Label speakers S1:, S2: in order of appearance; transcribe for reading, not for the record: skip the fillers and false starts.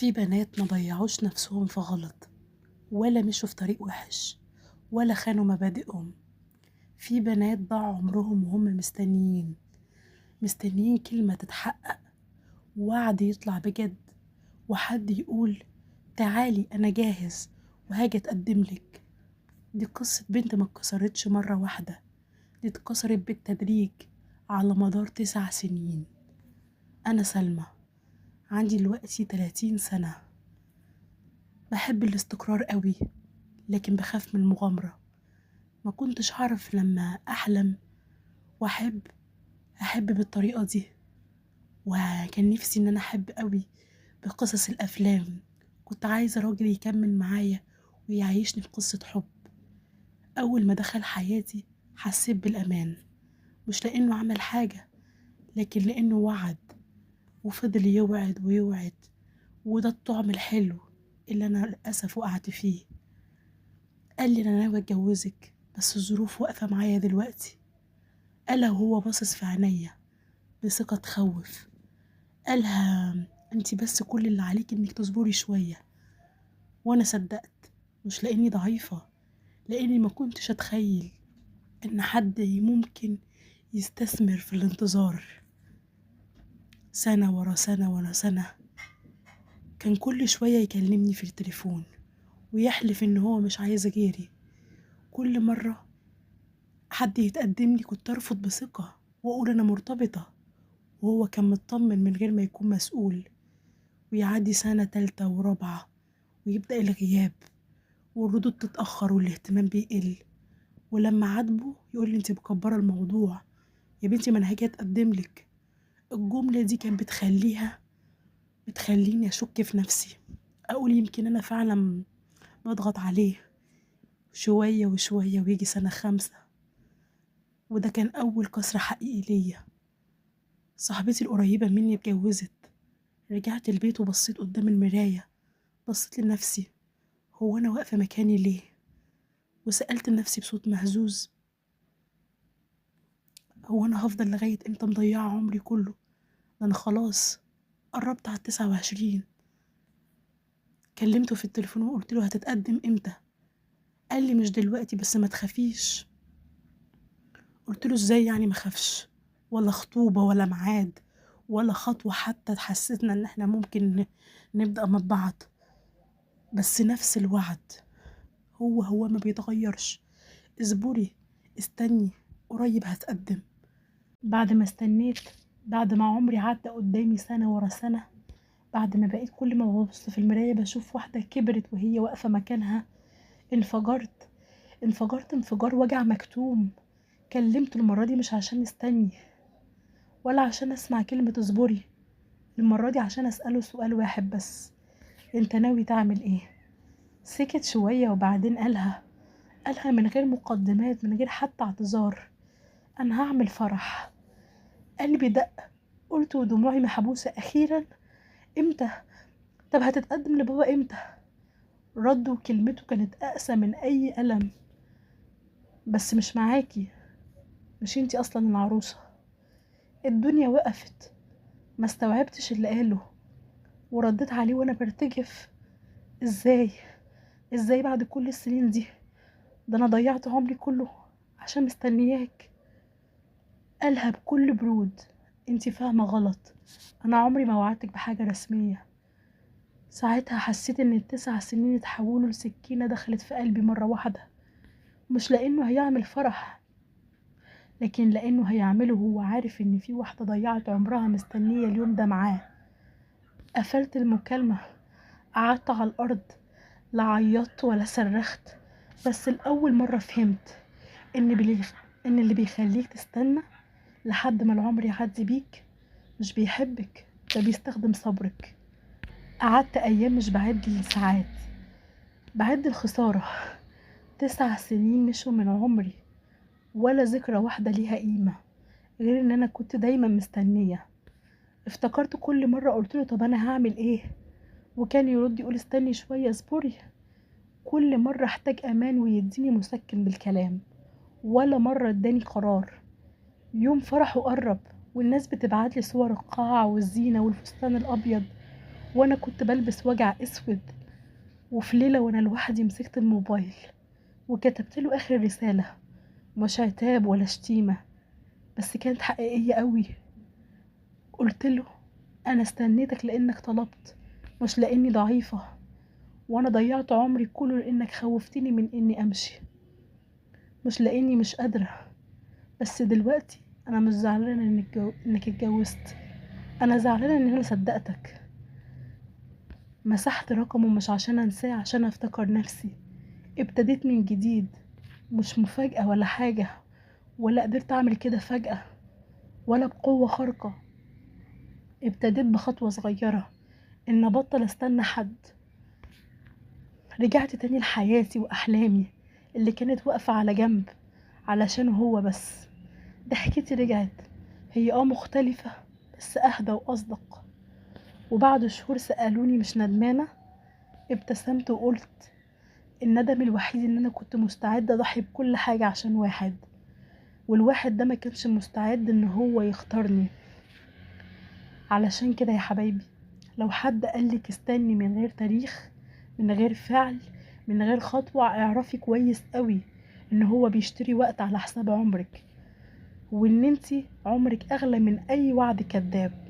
S1: في بنات ما ضيعوش نفسهم في غلط، ولا مشوا في طريق وحش، ولا خانوا مبادئهم. في بنات ضاع عمرهم وهم مستنيين، مستنيين كلمة تتحقق، وعد يطلع بجد، وحد يقول تعالي أنا جاهز وهاجي أتقدملك. دي قصة بنت ما اتكسرتش مرة واحدة، دي اتكسرت بالتدريج على مدار 9 سنين. أنا سلمى، عندي دلوقتي 30 سنة. بحب الاستقرار قوي، لكن بخاف من المغامرة. ما كنتش أعرف لما أحلم وأحب أحب بالطريقة دي، وكان نفسي إن أنا أحب قوي بقصص الأفلام. كنت عايزة راجل يكمل معايا ويعيشني في قصة حب. أول ما دخل حياتي حسيت بالأمان، مش لأنه عمل حاجة، لكن لأنه وعد وفضل يوعد ويوعد، وده الطعم الحلو اللي أنا للأسف وقعت فيه. قال لي أنا ناوي أتجوزك، بس الظروف واقفة معايا دلوقتي. قالها وهو باصص في عينيا بثقة تخوف. قالها انتي بس كل اللي عليك انك تصبري شوية. وانا صدقت، مش لاني ضعيفة، لاني ما كنتش اتخيل ان حد ممكن يستثمر في الانتظار سنة ورا سنة ورا سنة. كان كل شوية يكلمني في التليفون ويحلف ان هو مش عايز غيري. كل مرة حد يتقدم لي كنت ارفض بثقة واقول انا مرتبطة، وهو كان مطمن من غير ما يكون مسؤول. ويعدي سنة تالتة ورابعة ويبدأ الغياب والردود تتأخر والاهتمام بيقل. ولما عاتبه يقول لي انت مكبرة الموضوع يا بنتي، ما انا هاجي اتقدم لك. الجملة دي كانت بتخليني اشك في نفسي، اقول يمكن انا فعلا بضغط عليه. شوية وشوية ويجي سنة 5، وده كان اول كسر حقيقي ليا. صاحبتي القريبة مني اتجوزت. رجعت البيت وبصيت قدام المراية، بصيت لنفسي، هو أنا واقفة مكاني ليه؟ وسألت نفسي بصوت مهزوز، هو أنا هفضل لغاية إمتى مضيعة عمري كله؟ ده أنا خلاص قربت على 29. كلمته في التليفون وقلت له هتتقدم إمتى؟ قال لي مش دلوقتي بس ما تخافيش. قلت له إزاي يعني ما خافش؟ ولا خطوبة ولا ميعاد ولا خطوة حتى تحسسنا إن إحنا ممكن نبدأ مع بعض، بس نفس الوعد هو ما بيتغيرش. اصبري، استني، قريب هتقدم. بعد ما استنيت، بعد ما عمري عدى قدامي سنة ورا سنة، بعد ما بقيت كل ما ببص في المراية بشوف واحدة كبرت وهي واقفة مكانها، انفجرت انفجار وجع مكتوم. كلمته المرة دي مش عشان استني ولا عشان اسمع كلمة اصبري، المرة دي عشان اسأله سؤال واحد بس، انت ناوي تعمل ايه؟ سكت شوية وبعدين قالها من غير مقدمات، من غير حتى اعتذار، انا هعمل فرح. قلبي دق، قلت ودموعي محبوسة، اخيرا امتى؟ طب هتتقدم لبابا امتى؟ رد وكلمته كانت اقسى من اي ألم، بس مش معاكي، مش انتي اصلا العروسة. الدنيا وقفت، ما استوعبتش اللي قاله، ورديت عليه وانا برتجف، ازاي بعد كل السنين دي؟ ده انا ضيعت عمري كله عشان مستنياك. قالها بكل برود، انتي فاهمة غلط، انا عمري ما وعدتك بحاجة رسمية. ساعتها حسيت ان 9 سنين اتحولوا لسكينة دخلت في قلبي مرة واحدة، مش لانه هيعمل فرح، لكن لانه هيعمله هو عارف ان في واحدة ضيعت عمرها مستنية اليوم ده معاه. قفلت المكالمة، قعدت على الارض، لا عيطت ولا صرخت، بس الأول مرة فهمت ان اللي بيخليك تستنى لحد ما العمر يعدي بيك مش بيحبك، ده بيستخدم صبرك. قعدت ايام مش بعد الساعات، بعد الخسارة. 9 سنين مشوا من عمري، ولا ذكرى واحدة ليها قيمة غير ان انا كنت دايما مستنية. افتكرت كل مرة قلت له طب انا هعمل ايه، وكان يرد يقول استني شوية، اصبري. كل مرة احتاج امان ويديني مسكن بالكلام، ولا مرة اداني قرار. يوم فرحه قرب والناس بتبعت لي صور القاعة والزينة والفستان الابيض، وانا كنت بلبس وجع اسود. وفي ليلة وانا لوحدي مسكت الموبايل وكتبت له اخر رسالة، مش عتاب ولا شتيمة، بس كانت حقيقية قوي. قلت له انا استنيتك لانك طلبت، مش لاني ضعيفة، وانا ضيعت عمري كله لانك خوفتني من اني امشي، مش لاني مش قادرة. بس دلوقتي انا مش زعلانة انك اتجوزت، انا زعلانة ان انا صدقتك. مسحت رقمه مش عشان انساه، عشان افتكر نفسي. ابتديت من جديد، مش مفاجأة ولا حاجة، ولا قدرت اعمل كده فجأة ولا بقوة خارقة. ابتديت بخطوة صغيرة، ان ابطل استنى حد. رجعت تاني لحياتي واحلامي اللي كانت واقفة على جنب علشان هو بس. ضحكتي رجعت، هي مختلفة بس اهدى واصدق. وبعد شهور سألوني مش ندمانة؟ ابتسمت وقلت الندم الوحيد ان انا كنت مستعدة اضحي بكل حاجة عشان واحد، والواحد ده ما كانش مستعد ان هو يختارني. علشان كده يا حبايبي، لو حد قالك استني من غير تاريخ، من غير فعل، من غير خطوة، اعرفي كويس قوي ان هو بيشتري وقت على حساب عمرك، وان انتي عمرك اغلى من اي وعد كذاب.